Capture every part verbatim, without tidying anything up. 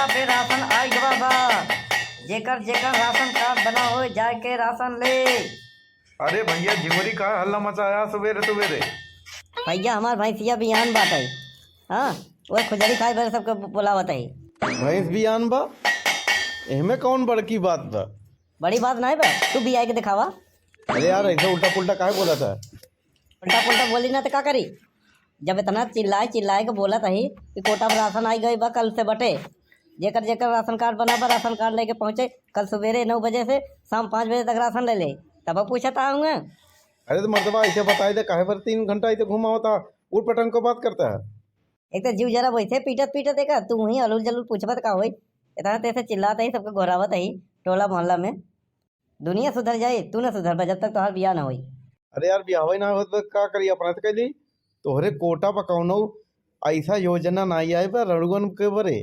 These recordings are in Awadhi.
पे राशन आइ गवा बा, जेकर जेकर राशन कार्ड बना होइ, जाइके राशन ले। अरे भइया, झिमुरी काहे हल्ला मचाया सुबेरे सुबेरे? भइया, हमार भैंसिया बियान बाटइ। हाँ, ओए खुजरी खाए बरे सबके बु-, बुलावत ही। भैंस बियान बा? एहमे कौन बड़की बात बा? बड़ी बात नाहीं बा, तू बियाइ के देखावा। अरे यार, ऐसे उल्टा पुल्टा काहे बोलत ह? उल्टा पुल्टा बोली ना त का करी? जब इतना चिल्लाए चिल्लाए के बोलत ही कि कोटा पर राशन आइ गइ बा, कल से बटे, जेकर जेकर राशन कार्ड बना बा, राशन कार्ड लइके पहुँचे, कल सुबेरे नौ बजे से शाम पाँच बजे तक राशन ले ले, तब पूछत आहूँगा। अरे तो मर्दवा, ऐसे बताइ दे, काहे पर तीन घंटा ऐसे घुमावत ह, उठ पटंग क बात करत ह। एक तो जीव जरा वैसे पीटत पीटत एक, तू वहीं अलुल जलुल पूछबत का होई? इतना तेज से चिल्लात ही, सबके घोरावत ही टोला मोहल्ला में। दुनिया सुधर जाई, तू ना सुधरबा जब तक तोहार बियाह ना होई। अरे यार, बियाहवे ना होत बा, का करी, अपना से कइली। तोहरे कोटा पर कौनो ऐसा योजना नाहीं आए बा रड़ुअन के बरे?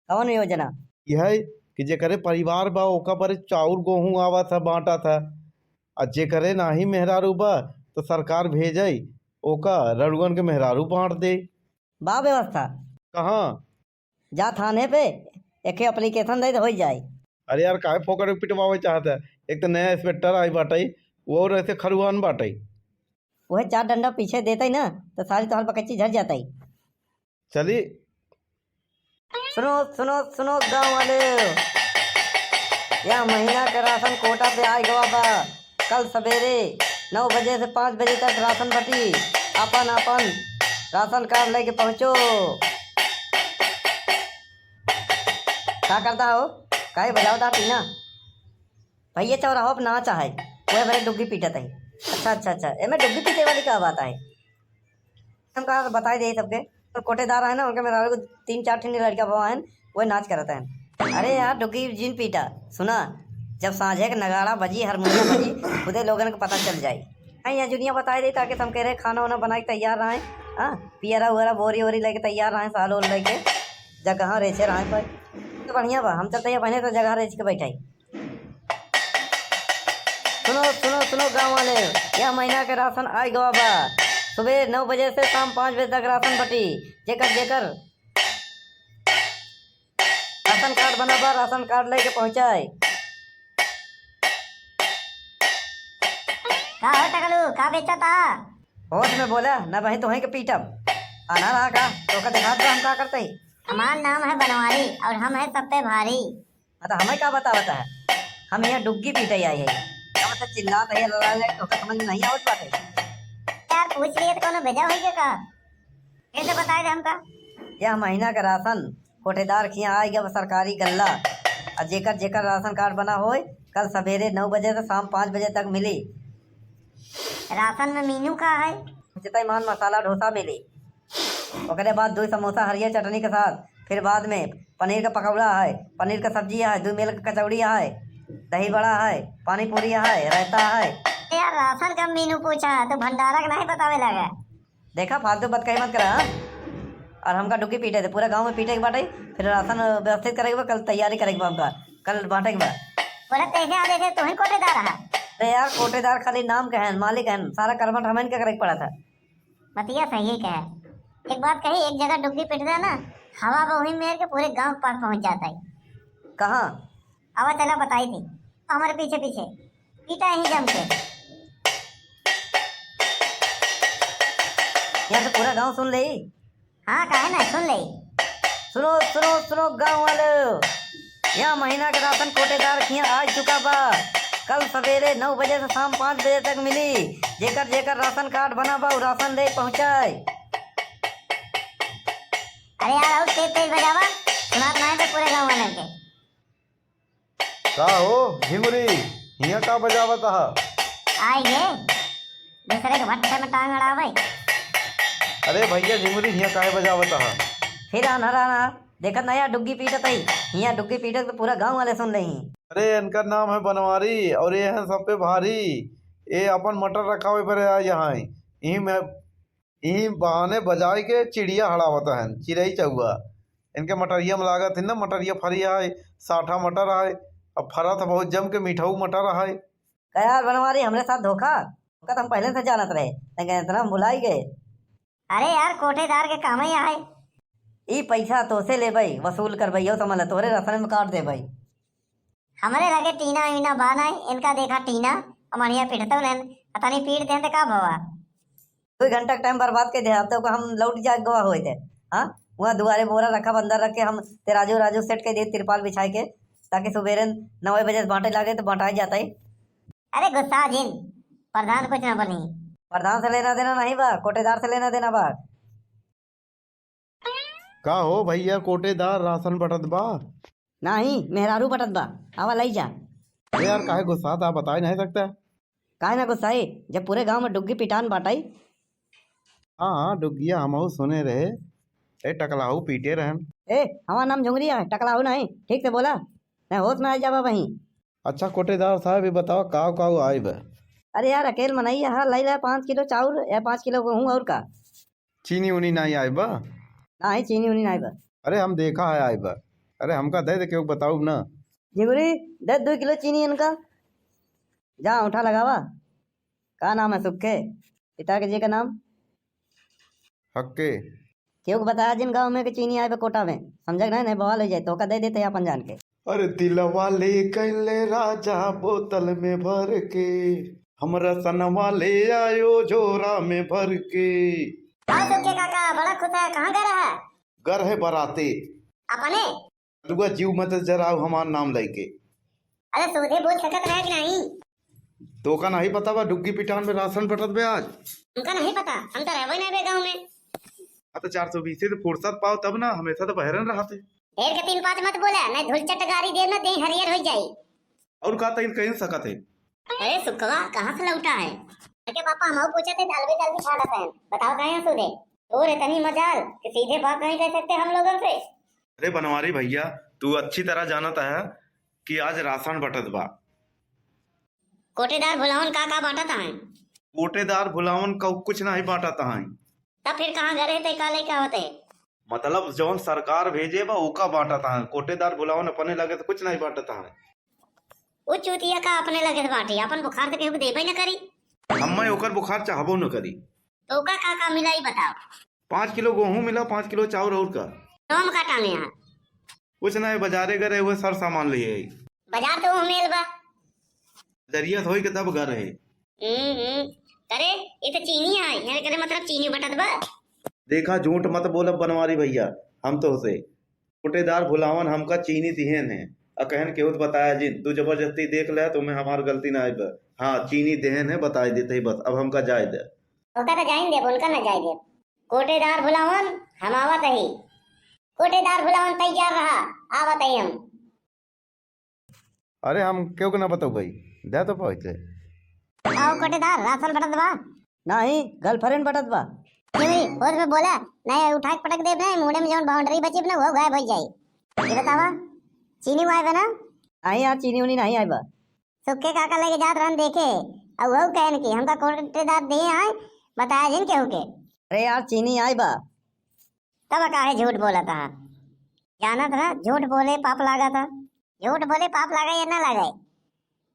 कौन योजना? यह कि जेकरे परिवार बा, ओका बरे चाउर गोहूँ आवत ह, बाँटत ह, आ जेकरे नाहीं मेहरारू बा, तो सरकार भेजइ, ओका रड़ुअन के मेहरारू बाँट दे। बा व्यवस्था। कहाँ? जा थाने पे एके application दे दे, होइ जाए। अरे यार, काहे फोकट में पिटवावे चाहत है? एक तो नया inspector आई बाटइ, वो और ऐसे खरुआन बाटइ। वह चार डंडा पीछे देतइ ना, तो सारी तोहार बकच्ची झड़ जातइ। चली। सुनो, सुनो, सुनो गाँव वाले, यह महीना के राशन कोटा पे आइ गवा बा। कल सबेरे नौ बजे से पाँच बजे तक राशन बटी। आपन आपन राशन कार्ड लइके पहुँचो। का करता हो? काहे बजावता टीना? भइया चौराहा पे नाच है, वह बरे डुग्गी पीटत है। अच्छा, अच्छा, अच्छा, एमे डुग्गी पीटे वाली का बात है? हम कहा बताइ दे सबके, तो कोटेदार है ना, उनके मेहरारू को तीन चार ठिन लड़का बवा है, वो नाच करत है। अरे यार डुग्गी जिन पीटा, सुना, जब साँझे के नगाड़ा बजी, हारमोनियम बजी, खुदे लोगन को पता चल जाए। हैं, यह जुनिया बताइ दे ताकि हम कह रहे खाना वाना बनाइ के तैयार रहें। हाँ, पियरा उयरा बोरी वोरी लइके तैयार रहें, साल ओल लइके जगह रेछे रहें पर। तो बढ़िया बा, हम चलते हैं पहले तो जगह रेछ के बैठाई। सुनो, सुनो, सुनो गाँव वाले, यह महीना के राशन आइ गवा बा। सुबह नौ बजे से शाम पाँच बजे तक राशन बटी। जेकर, जेकर राशन कार्ड बना बा, राशन कार्ड लइके पहुँचाए। का हो टकलू, का बेचत ह? होश में बोला, न बही तोहई के पीटब। आना रहा का, तोका देखात बा हम का करत ही। हमार नाम है बनवारी और हम है सब पे भारी। हाँ, तो हमें का बतावत है? हम यहाँ डुग्गी पीटे आई है। हम तो चिल्लात है, लड़ा ले, तोका समझ में नहीं आवत बाटे। यार, पूछ लिए तो कोनो भेजा होई के का? कैसे बताए दे हमका? यह महीना का राशन कोटेदार खिया आइ गवा सरकारी गल्ला। आ जेकर जेकर राशन कार्ड बना होए, कल सबेरे नौ बजे से शाम पाँच बजे तक मिली। राशन में मेनू का है? जतई मान मसाला डोसा मिली। ओकरे बाद दुइ समोसा हरियर चटनी के साथ, फिर बाद में पनीर का पकौड़ा है, पनीर का सब्जी है, दुइ मेल का कचौड़ी है, दही बड़ा है, पानी पूरी है, रायता है। यार, राशन का मेनू पूछा, तू भंडारा का नहीं बतावे लगा। देखा, फालतू बात कहीं मत करा, हाँ? और हमका डुग्गी पीटे थे, पूरा गाँव में पीटे के बाटे, फिर राशन व्यवस्थित करे के बा, कल तैयारी करे के बा हमका, कल बांटे के बा। बोला, कैसे आ देखे, तू ही कोटेदार रहा? अरे यार, कोटेदार खाली नाम के हैं, मालिक हैं, सारा करवट हमें के करे के पड़ा था। बतिया सही है कहे। एक बात कही, एक जगह डुग्गी पीट दे ना, हवा वही मेर के पूरे गांव के पास पहुंच जाता है। कहाँ? आवा चला बताई थी, हमारे पीछे पीछे पीटा ही जम के। यहाँ से पूरा गांव सुन ले। हाँ, काहे ना, सुन ले। सुनो, सुनो, सुनो गांव वाले, यह महीना के राशन कोटेदार खिया आ चुका बा। कल सवेरे नौ बजे से शाम पाँच बजे तक मिली। जेकर जेकर राशन कार्ड बना बा, उ राशन ले पहुँचाए। अरे यार, और तेज तेज बजावा, सुनात नहीं तो पूरे गांव वाले के। का हो झिमुरी, हियां का बजावत ह? आई गे, दूसरे के भट्ठे में टांग अड़ावे। अरे भैया झिमुरी, हियां काहे बजावत ह? फिर आन्हर आन्हर देखत नहीं, डुग्गी पीटत ही। हियां डुग्गी पीटत तो पूरा गांव वाले सुन रही। अरे इनका नाम है बनवारी और ये है सब पे भारी। ये अपन मटर रखावे पर आए यहाँ। यही में इही बहाने बजाए के चिड़िया हड़ावत हन, चिरई चउआ। इनके मटरिया में लागत है ना, मटरिया फरिया है, साठा मटर है, अब फरत है बहुत जम के, मीठऊ मटर है। का यार बनवारी, हमरे साथ धोखा? ओका तो हम पहले से जानत रहे, लेकिन इतना हम भुलाई गए। अरे यार, कोटेदार के काम ही है। ई पैसा तोसे लेबई, वसूल करबई, यो समझ ले, तोहरे राशन में काट देबई। हमरे लगे टीना वीना बा नाहीं, इनका देखा टीना, हम बढ़िया पीटतौ नहीं, अतनी पीट दें त का भवा? दो घंटा के टाइम बर्बाद कर दे, अब तो हम लौट जाए गोवा होए थे। हाँ, वहाँ दुआरे बोरा रखा, अंदर रख के हम तेराजू राजू सेट कर दे, तिरपाल बिछाए के, ताकि सुबेरे नौ बजे बांटे लागे तो बांटाए जाता है। अरे गुस्सा जिन, प्रधान कुछ ना बोली। प्रधान से लेना देना नहीं बा, कोटेदार से लेना देना बा। का हो भैया, कोटेदार राशन बटत बा? नाही, मेहरारू बटत बा, आवा लई जा। अरे यार, काहे गुस्सात, आप बताए नहीं सकता? काहे ना गुस्साए, जब पूरे गांव में डुग्गी पिटान बाटाई। हाँ, हाँ, डुग्गिया हमहू सुने रहे। ए, टकलाहू पीटे रहन। ए, हमार नाम झुंगरी है, टकलाहू नहीं, ठीक से बोला, नहीं होश में आ जावा वहीं। अच्छा कोटेदार साहब, ये बताओ, काव काव आइब? अरे यार, अकेल मनई है, लाई ला पाँच किलो चाउर या पाँच किलो गेहूं, और का? चीनी उनी नहीं आइब? नाही, चीनी उनी नहीं बा। अरे हम देखा है आइब। अरे हमका दे दे, केहू बताउब ना। झिंगुरी, दे दो किलो चीनी इनका। जा, उठा लगावा। का नाम है सुखे? पिता के जी का नाम? हक्के। केहू के बताया जिन गाँव में कि चीनी आए बा कोटा में, समझा कि नहीं, नहीं बवाल हो जाए, तोहका दे देते हैं अपन जान के। अरे दिलवा ले गइले राजा बोतल में भर के, हमरा सनवा ले आयो झोरा में भर के। का सुखे काका, बड़ा खुश है, कहाँ गए रहा? घर है बराते। अपने? लुआ जीव मत जराव हमार नाम लइके। अरे सीधे बोल सकत रहे कि नहीं? तोका नहीं पता बा, डुग्गी पिटान में राशन बटत बे आज। हमका नहीं पता, हम तो रहबे नहीं बे गाँव में। हाँ, तो चार सौ बीस से फुर्सत पाओ तब ना, हमेशा तो बहरन रहते। ढेर के तीन पाँच मत बोला, नहीं धूल चट गारी देब ना, देह हरियर हो जाई। और का तइन कह सकत है? अरे सुखवा, कहाँ से लौटा है? अरे पापा, हम पूछे थे, दाल भी दाल भी छाड़त हैं, बताओ कहाँ से दे? और इतनी मजाल कि सीधे बात नहीं कह सकते हम लोगन से। अरे बनवारी भैया, तू अच्छी तरह जानत है कि आज राशन बटत बा। कोटेदार भुलावन का का बांटत हैं? कोटेदार भुलावन का कुछ नहीं बांटत हैं। तब फिर कहाँ गए थे, का लेके आवत है? मतलब जौन सरकार भेजे बा ओका बांटत हैं। कोटेदार भुलावन अपने लगे तो कुछ नहीं बांटत हैं। उ चूतिया का अपने लगे से बांटी, अपन बुखार तो केहू के देबे न करी। हम्मे ओकर बुखार चाहबो न करी। तो का का का मिला ई बताओ। पाँच किलो गेहूं मिला, पाँच किलो चाउर और का। तो हम का टांगे यहाँ। कुछ नहीं, बाजारे गए रहे, हुए सर सामान लिए आई। बाजार तो वो मेल बा। जरिया से होई के तब गए रहे। हम्म, हम्म। अरे, ये तो चीनी है, यहाँ करे मतलब चीनी बटत बा। देखा, झूठ मत बोलब बनवारी भैया, हम तो से कोटेदार भुलावन हमका चीनी दिहेन है, आ कहन केहू तो बताया जिन, तू जबरदस्ती देख ले, तो मैं हमार गलती ना आइब। हाँ, चीनी देहेन है, बताई देते ही बस, अब हमका जाए दे। ओका तो जाइन देब, उनका ना जाए देब। कोटेदार भुलावन, हम आवत ही। कोटेदार भुलावन तैयार रहा, आवत ही हम। अरे हम केहू के ना बताऊ भाई, दे तो पहुँचे। आओ कोटेदार, राशन बटत बा? नाही, गर्लफ्रेंड बटत बा। क्यों रे, होश में बोला, नहीं उठा के पटक देब ना, मुंडे में जौन बाउंड्री बची ना, वो गायब हो जाई। ये बतावा, चीनी वाइब है ना? नाही यार, चीनी उनी नाही आइबा। सुक्के काका लेके जात रहन देखे, और वो कहन कि हमका कोटेदार दे आए, बताया जिन केहू के। अरे यार, चीनी आइबा। तब काहे झूठ बोलत हा? जानत हा, झूठ बोले पाप लागत हा। झूठ बोले पाप लागे या ना लागे,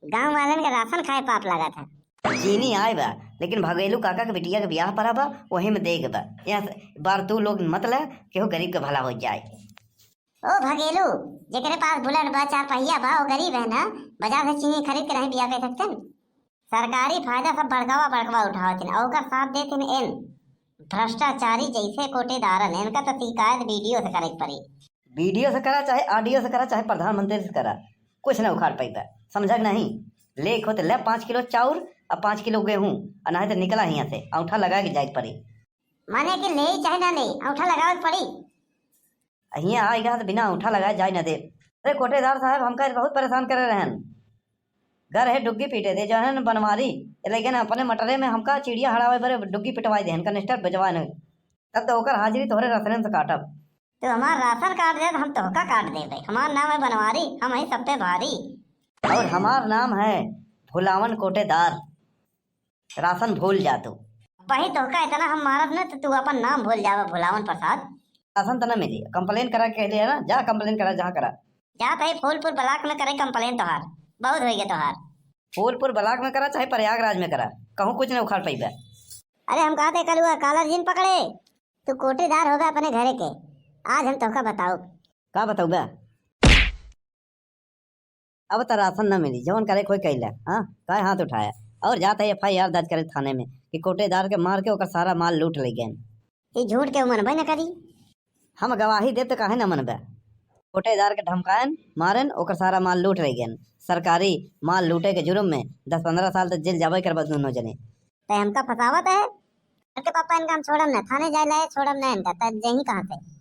गाँव वालन के राशन खाए पाप लागत हा। चीनी आइबा, लेकिन भगेलू काका के बिटिया के बियाह पड़ा बा, वही में देख बा। यहाँ से बार तू लोग मत ले, केहू गरीब के भला हो जाए। ओ भगेलू, जेकरे पास बुलेट बा, चार पहिया बा, वो गरीब है ना, बाजार से चीनी खरीद के नहीं बियाह कर सकते। सरकारी फायदा सब बड़कवा बड़कवा उठावत हैं, और ओकर साथ देत हैं इन भ्रष्टाचारी जैसे कोटेदारन। इनका तो शिकायत बीडीओ से करे के पड़ी। बीडीओ से करा, चाहे आरडीओ से करा, चाहे प्रधानमंत्री से करा, कुछ ना उखाड़ पाइबा, समझा कि नहीं? ले एक होते ले पाँच किलो चाउर और पाँच किलो गेहूं, और नहीं तो निकला हियां से, औंठा लगा के जाए के पड़ी। माने कि ले चाहे ना ले, औंठा लगावे के पड़ी। हियां आएगा तो बिना औंठा लगाए जाए ना दे। अरे कोटेदार साहब, हमका बहुत परेशान करे रहन। घर है डुग्गी पीटे दे, जो है न बनवारी, ये लेकिन अपने मटरे में हमका चिड़िया हड़ावे बरे डुग्गी पिटवाए देहन, कनिस्टर बजवाए न। तब तो ओकर हाजिरी तोहरे रसनन से काटब। तू हमार राशन काट दे, तो हम तोहका काट देबे। हमार नाम है बनवारी, हम ही सब पे भारी। और हमार नाम है भुलावन कोटेदार। राशन भूल जा तू। वही तोहका इतना हम मारब न, तो तू अपन नाम भूल जाबे, भुलावन प्रसाद। राशन तो न मिली, कंप्लेन करा के लिए है ना, जा कंप्लेन करा, जहाँ करा। जा भाई, फूलपुर ब्लॉक में करे कंप्लेन तोहार, बहुत होइगे तोहार। फूलपुर ब्लॉक में करा, चाहे प्रयागराज में करा, कहूँ कुछ नहीं उखाड़ पाइबे। अरे हम कहते कलुआ कालर जिन पकड़े, तू कोटेदार होगा अपने घरे के, आज हम तोहका बताउब। का बताउबे? अब त राशन न मिली, जवन करे कोई कैला, हाँ, काहे हाथ उठाया? और जात है एफ आई आर दर्ज करे थाने में कि कोटेदार के मार के ओकर सारा माल लूट ले गए। ई झूठ के मनबे न करी। हम गवाही देब त काहे न मनबे? कोटेदार के धमकायन, मारन, ओकर सारा माल लूट ले गए। सरकारी माल लूटे के जुर्म में दस पन्द्रह साल तक जेल जाबे करबा दोनों जने। ते हमका फंसावत है? घर के पापा इनका हम छोड़म ना, थाने जाए लाए छोड़म ना इनका, त जही कहाँ से?